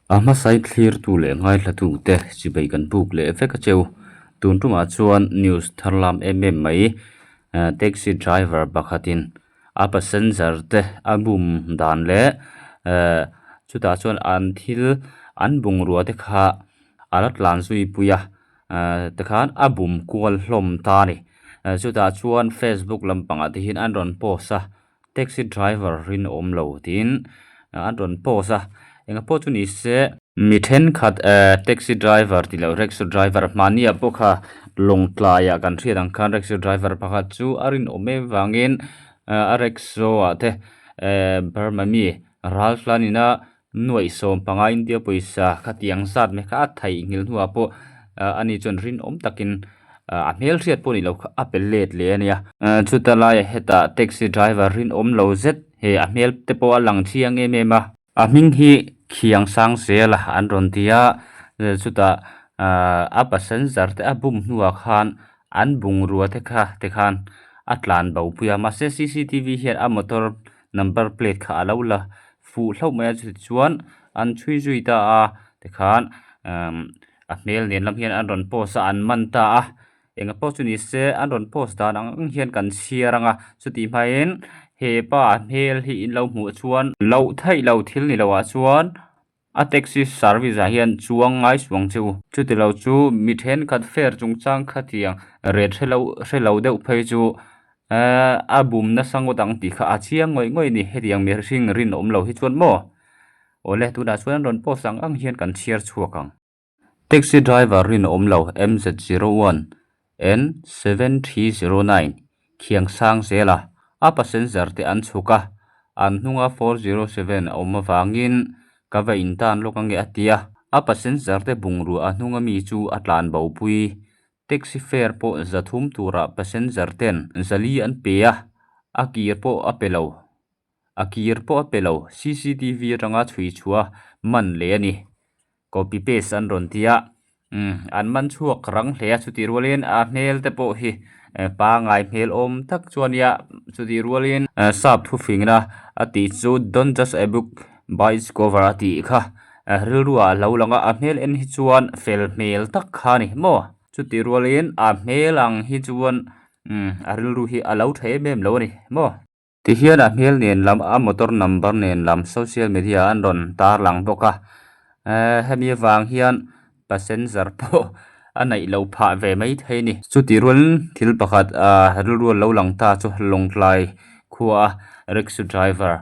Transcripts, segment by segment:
A hmasai thlirtu leh ngaithlatute chibei kan buk leh vek a cheu. Tun tumah chuan news thar lam em em mai taxi driver pakhatin a passenger te a bum dan leh ehh chutah chuan an thil an bungrua te kha a la tlan zui pui a ehh tikhan a bum kual hlawm ta a ni chutah chuan facebook lampangah te hian an rawn post a taxi driver rinawm lo tiin an rawn post a engah pawh chu ni se mi thenkhat ehh taxi driver tih loh rickshaw driver hmahni ah pawh kha lawngtlai ah kan hriat ang khan rickshaw driver pakhat chu a rinawm em vangin a rickshaw ah te ehh burma mi ral tlan ina Nuaih 15 India pawisa khatiang zat mai kha a theihnghilh hnuah pawh ani chuan rinawm takin a hmelhriat pawh ni lo kha a pe let leh a nia. Chuta laiah hetah taxi driver rinawm lo zet he a hmel te pawh a lang chiang em em a. A hming hi Khiang Sang Zela an rawn ti a, chutah a passenger te a bum hnuah khan an bungrua te kha te khan a tlan bo pui a, mahse cctv hian a motor number plate kha a lo la fuh hlauh mai a chutichuan an chhui zui ta a tikhan umm a hmel nen lam hian an rawn post a an man ta a enga pawh chu ni se an rawn post dan ang ang hian kan chhiar ang a chutih hmain he pa hmel hi in lo hmuh chuan loh theih lo thil ni loh ah chuan A taxi service ah hian chuang ngai suang che u. Chuti lo chu mi thenkhat fare chungchang khatiang rate hre lo hre lo deuh phei chu ehh a bum nasa ngawt ang tih kha a chiang ngawih ngawih a ni. Hetiang mihring rinawm lo hi chuan maw? Awle tunah chuan an rawn post ang ang hian kan chhiar chhuak ang. Taxi driver rinawm lo MZ01 N7309 Khiang sang zel a, a passenger te an chhuk a, an hnunga 407 a awm avangin ka va intan lawk ange a ti a, a passenger te bungrua a hnunga mi chu a tlan bo pui. Taxi fare pawh 300 turah passenger ten zali an pe a, a kir pawh a pe lo. A kir pawh a pe lo. Cctv atanga chhui chhuah man leh a ni. Copy paste an rawn ti a, umm an man chhuak rang hle a chutih rualin a hmel te pawh hi pangai hmel awm tak chu a nia chutih rualin sap thufingna a tih chu don't judge a book by its cover a tih kha rilru ah a lo lang a a hmel en hi chuan fel hmel tak kha a ni maw chutih rualin a hmel ang hi chuan umm a rilru hi a lo tha em em lo a ni maw. Tihian a hmel nen lam a motor number nen lam social media ah an rawn tarlang bawk a ehh hemi avang hian passenger pawh a neih loh phah ve maithei a ni. Chutih rualin thil pakhat ah rilru a lo lang ta chu Lawngtlai khua a rickshaw driver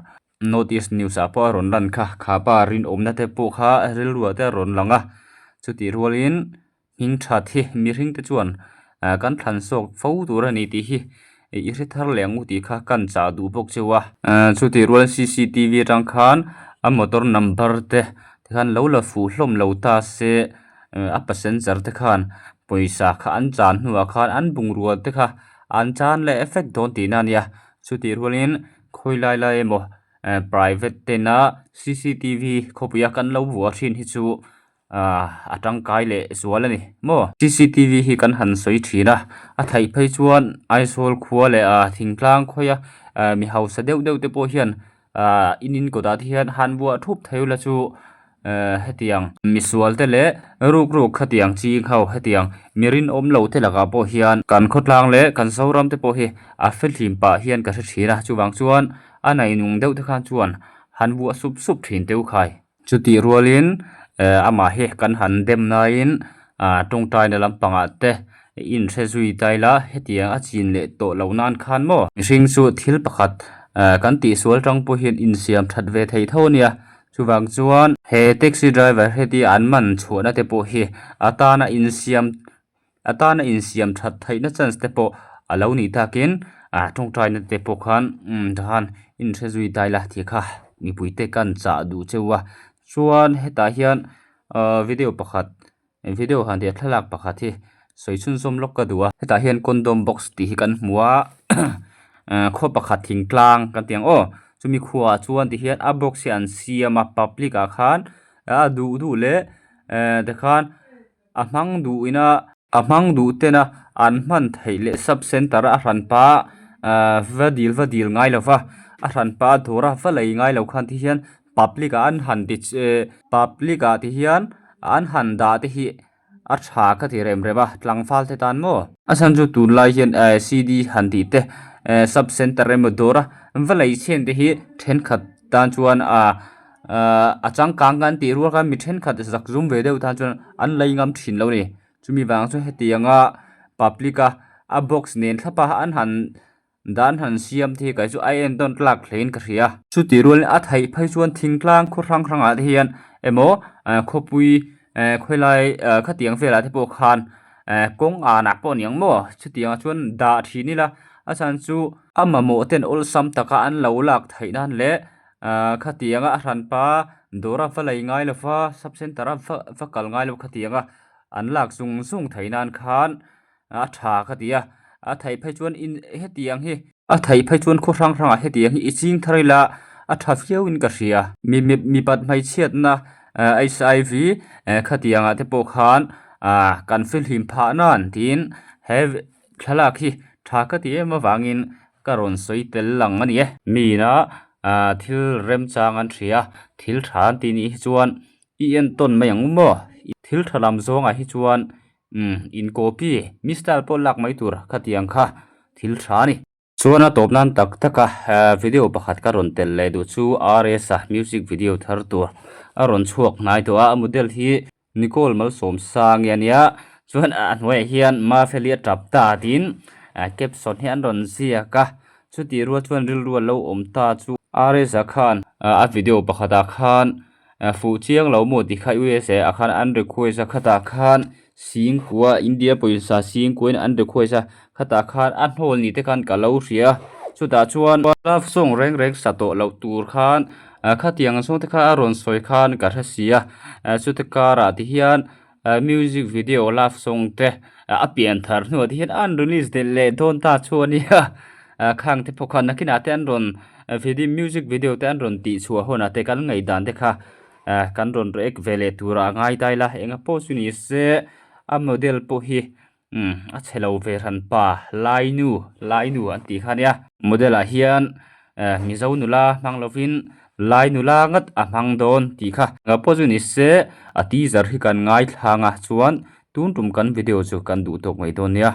North East News ah pawh a rawn lan kha kha pa rinawmna te pawh kha rilru ah te a rawn lang a chutih rualin Hming that hi mihring te chuan kan thlan sawk fo tur a ni tih hi i hre thar leh ang u tih kha kan chah duh bawk cheu a. Chutih rual cctv atang khan a motor number te tikhan lo la fuh hlawm lo ta se a passenger te khan pawisa kha an chan hnuah khan an bungrua te kha an chan leh vek dawn tihna a nia. Chutih rualin khawi lai lai emaw private tena cctv khawpuia kan lo vuah thin hi chu Ahh a tangkai leh zual a ni maw. Cctv hi kan han sawi thin a, a theih phei chuan Aizawl khua leh ah thingtlang khawia ah mi hausa deuh deuh te pawh hian ah in in kawtah te hian han buah thup thei ula chu eh hetiang misual te leh ruk ruk khatiang ching ho hetiang mi rinawm lo te lakah pawh hian kan khawtlang leh kan Zoram te pawh hi a fehlim pah hian ka hre thin a, chuvang chuan a naihnung deuh te khan chuan han buah sup sup thin teuh khai. Chutih rualin eh amah hi kan han dem naiin ah tawngtaina lampangah te inhre zui ta ila hetiang a chin leh tawh loh nan khan maw. Mihring chu thil pakhat eh kan tihsual tang pawh hian insiam that ve thei tho a nia chuvang chuan he taxi driver heti an man chhuahna te pawh hi a tana insiam A tana insiam that theihna chance te pawh a lo nih takin ah tawngtaina te pawh khan umm tikhan inhre zui ta ila tih kha mipui te kan chah duh cheu a chuan hetah hian ahh video pakhat video han tih thlalak pakhat hi sawi chhunzawm lawk ka duh a hetah hian condom box tih hi kan hmu a ah khaw pakhat thingtlang kan tih ang aw chumi khuaah chuan ti hian a box hi an siam a public ah khan a duh duh leh eh tikhan. A hmang duh ina a hmang duh tena an hman theih leh sub center a hranpa ahh va dil va dil ngai lova a hranpa a dawr a va lei ngai lo khan ti hian. Public ah an han ti public ah ti hian an han dah te hi a tha ka ti rem rem a tlangval te tan maw. A chhan chu tunlai hian eh CD han tih te eh sub center emaw dawr a va lei chhen te hi thenkhat tan chuan ah ah a changkang kan tih rual khan mi thenkhat zak zum ve deuh tan chuan an lei ngam thin lo a ni chumi vang chu hetiang a public a a box nen thlap a an han Dan han siam te hi kai chu a entawn tlak hlein ka hria. Chutih rualin a theih phei chuan thingtlang khaw hrang hrangah te hian emaw khawpui khawilai khatiang velah te pawh khan kawng anah pawh a ni ang maw chutiangah chuan dah thin ila a chhan chu a mamawh ten awlsam taka an lo lak theih nan leh khatianga a hranpa dawra va lei ngai lova sub center a va kal ngai lo khatianga an lak zung zung theih nan khan A tha ka ti a, a theih phei chuan in hetiang hi. A theih phei chuan khaw hrang hrangah hetiang hi i ching thar ila a tha viauin ka hria. Mi mi mipat hmeichhiatna HIV khatiangah te pawh khan kan fihlim phah nan tiin he thlalak hi tha ka ti em avangin ka rawn sawi tel lang a ni e. Miin a thil remchang an hria, thil tha an tih nih hi chuan i entawn mai ang u maw? Thil tha lam zawngah hi chuan Umm, in copy, mi style pawh lak mai tur khatiang kha thil tha a ni. Chuan a tawp nan tak tak a video pakhat ka rawn telh leh duh chu RS a music video thar tur a rawn chhuak hnai tawh a, a model hi Nicole Malsawmsangi a nia, chuan a hnuaiah hian Mafeli a tap ta tiin caption hi an rawn ziak a, chutih rual chuan rilru a lo awm ta chu RS a khan a video pakhatah khan Fuh chiang lo maw tih kha USA ah khan an request a khatah khan singkua India pawisa singkua in an request a khatah khan a hnawl ni te khan ka lo hria a chutah chuan love song reng reng sa tawh loh tur khan khatiang zawng te kha a rawn sawi khan ka hre si a chute karah ti hian music video love song te a pian thar hnuah te hian an release leh leh dawn ta chu a nia khang te pawh khan nakinah te an rawn music video te an rawn tih chhuah hunah te kan ngaihdan te kha kan rawn react ve leh turah a ngai dai la eng pawh chu ni se a model pawh hi umm a chhe lo ve hran pa lai nu lai nu an tih kha ania model ah hian mizo nula hmang lovin lai nula ngat a hmang dawn tih kha pawh chu ni se a teaser hi kan ngaithlang a chuan tun tum kan video chu kan duh tawk mai dawn nia.